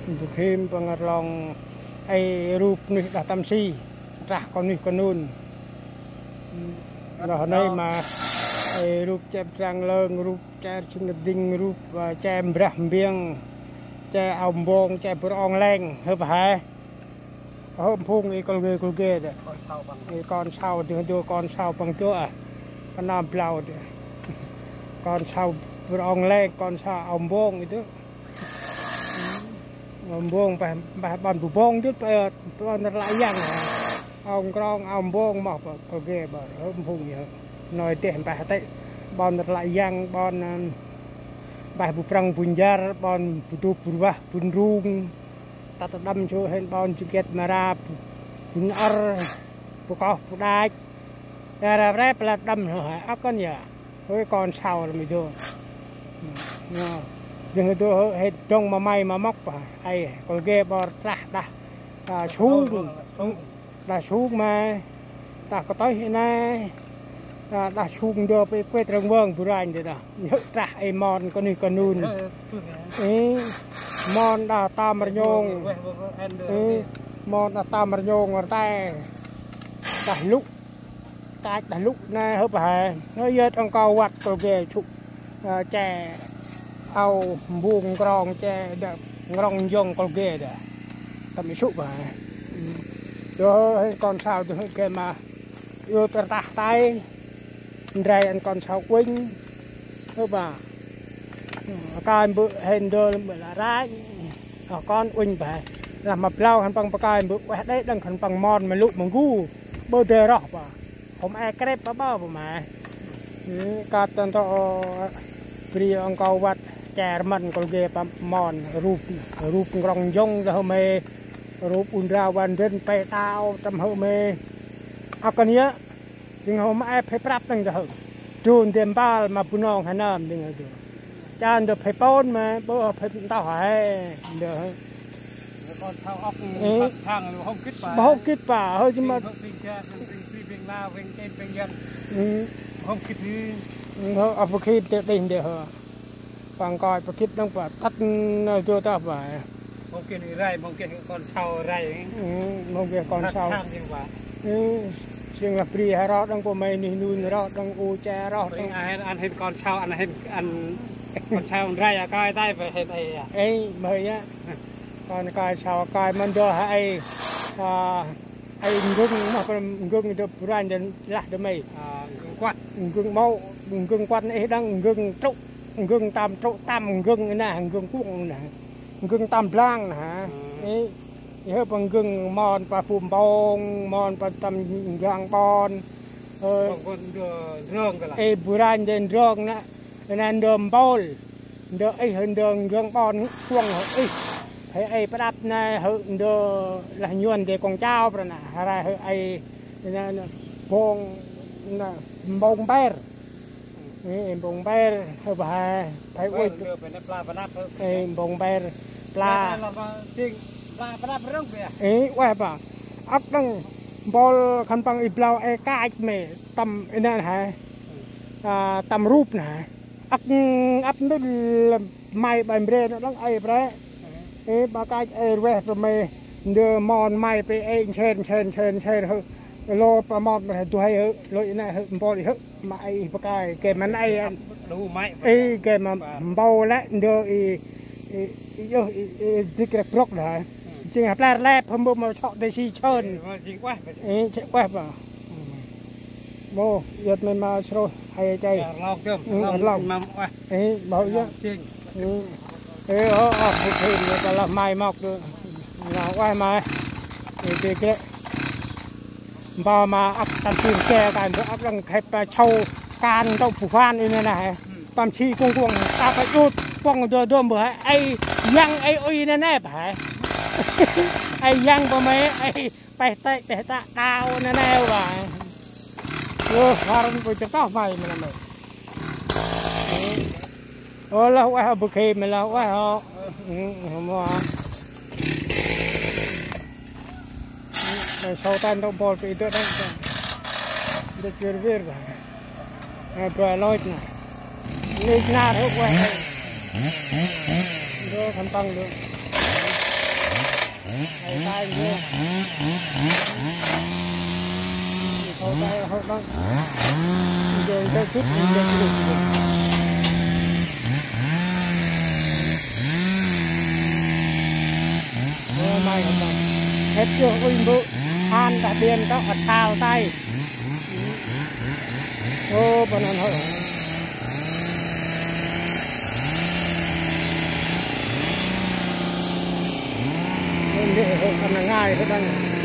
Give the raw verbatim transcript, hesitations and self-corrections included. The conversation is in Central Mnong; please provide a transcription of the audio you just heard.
Bu khim păng rlong ai rup nuih đah tâm si, trah kon nuih kon nun. Lah nây ma ai rup che Trang Lơng, rup che Sing Ding, rup, a, che Mbrah Mbiêng, che Ao Mbông, che Bur Ong Leng, hơ pa he. Hơ phung i kol ge kol ge de. I kon sau de, de kon sau păng de, a. Păng nơm blau de. Kon sau Bur Ong Leng, kon sau Ao Mbông i de. Ao Mbông, mpeh, mpeh ƀon Bu Bông jut, ƀon Rlak Yang. Ao Nkrong, Ao Mbông, moh, ƀon kol ge, ƀon, hơ, phung yơ. Nôi deh, mpeh tê. Ƀon Rlak Yang, ƀon, ơ, mpeh Bu Prăng, Bu Njar, ƀon Bu Dup, Bu Rvah, Bu Nrung. Tât đăm sô hên ƀon Jungket Mara, Bu, Bu Năr, Bu Koh, Bu Đach. Yơ, ra, ra, pla đăm hơ, hơ, âk kăn yơ. Hơi kon sau lăm i dô. Nơ. Dâng i dô hơi dŏng ma may ma mŏk pa. Ai, kol ge ƀon trah đah, a, sung. Đah sung ma. Đah kơtơih i nai. A, đah sung dô pe kuet răng vâng bu ranh dê đah. Nhhơ trah ai mon kon nuih kon nun. Ê, mon đah tam rñông. Ê, mon đah tam rñông rtai. Đah lŭ. Kach đah lŭ nê hơ pa he. Nơ yơt ăng kâo văt kol ge sŭ, ơ, che Ao Mbông Nkrong che đơ Nkrong Njông kol ge đơ. Tâm i sŭ pa he. Dơ hên kon sau dơ hên ke ma. Yơt rtah tay. Ndrai ăn kon sau uănh. Hơ pa. Kai mbơ̆ hên dơ mbơ̆ lah ranh. Ơ kon uănh pa he. Lah ma blau hăn păng pa kai mbơ̆ ueh đê đăng hăn păng mon ma lŭ ma ngu. Bơ dê roh pa. Hôm e krep pa bơ pa ma. Kat tăn to bri ăng kâo văt che rmăn kol ge pa mon rup, rup Nkrong Njông đah hôm e, rup Undra Van Dên pe tao tâm hôm e. Âk kăn yơ, jêng hôm e phê prăp đăng đah hôm. Dô ndê mbal ma Bunong Hà Nam jêng dô. Chan dơ phê pôn ma, bơ phê ntoh he, dơ. Kon sau âk. Ê. Băng thang, hông kit pa. Hông kit pa, hơi jêng ma. Băng ping cha, băng ping phi, băng la, băng chen, băng yang. Hông kit hi. Hơi, â, băng kit tê đinh dê hơi. Păng koi băng kit đăng pa, tât nơ dô ta pa. Hông kit rai, hông kit kon sau rai. Hông kit kon sau. Băng thang jêng pa. Jêng lah bri ha ro đăng pa may nih nun ro đăng u che ro đăng. Ăn hên, ăn hên kon sau, ăn hên, ăn kon sau rai a kai tay pa hên ai a. Ê, may a. Kon kai sau kai mân dơ ha ai, a, ai ngưng, moh kon ngưng dơ bu ranh dơ lah dơ may. A, ngưng kuăt. Ngưng mâu, ngưng kuăt nê đăng ngưng trŭ, ngưng tam trŭ, tam ngưng nê, ngưng kuông nê. Ngưng tam blang nê. Ê, ê, hơ păng ngưng mon pa bu mbông, mon pa tâm gang ƀon. Ê, bu ranh dơ ndrơng nê. Nê ndơ mpôl. Ndơ ih, ndơ ngưng ƀon kuông hơ ih. Hơi ai pơđăp nê, hơi ndơ lah nhuăn dê kông chao, prơ nê. Hơi ai, nê, nê, bông, nê, mbông ber. Ê, mbông ber, hơi pa he, phải ueh. Ê, mbông ber, pla. Ê, ueh pa. Âk đăng, mpôl khân păng i blau ê kach mê, tâm i nê he. A, tâm rup nê. Âk, âk ndơ may bai mbre nê đăng ai pre. Ê, ba kach ai rueh pa may. Ndơ mon may pe ai nsen, nsen, nsen, nsen, hơ. Lô pa mon pa du hơi hơ. Lô i nê hơ, mpôl i hơ. Ma ai pa kai, ke ma nê ai. Ê, ke ma mpôl lĕ, ndơ i, i, i, i, i, dik rek brok đah. Jêng ha pler lep, hâm bô ma sŏ dê si chơn. Ê, jêng ueh pa. Ê, jêng ueh pa. Mô, yơt may ma srôih, ai chay. Ê, rlong tơm. Ê, rlong. Ê, mâu yơh. Ê, ê, ô, ô, bu khim, yơh, ta lah may mok đơ. Lah ueh may. Ê, dik rek. Mpô ma âk tâm si ke kan, âk đăng khep pa chau kan tŏ bu phan i nê nê he. Tâm si kuông kuông, ta pa jut, kuông dơ dơm bu he, ai yang ai ui nê nê pa he. Ai yang pa may, ai peh tê, peh ta, đao nê nê pa he. Ơ, haran bu chơ toh may, mê nê may. Ơ, lah ueh bu khim, lah ueh hŏ. Ơ, mâu. Ơ, sau tan tŏ mpôl pe i dơ đăng. Dơ chơ rvir pa. Ơ, ba lôch nê. Lôch nê hŏ ueh. Dơ khân păng dơ. Hô tay, hô tay, hô tay. Jêng tay sŭt, jêng tay sŭt. Ơ, may hô tay. Hết chưa, ui mbŭ. Than ta điện tao ăt thao tay. Ô, bơh năn hŏ. Ơ, nê hŏ, ăn ngai hŏ đăng.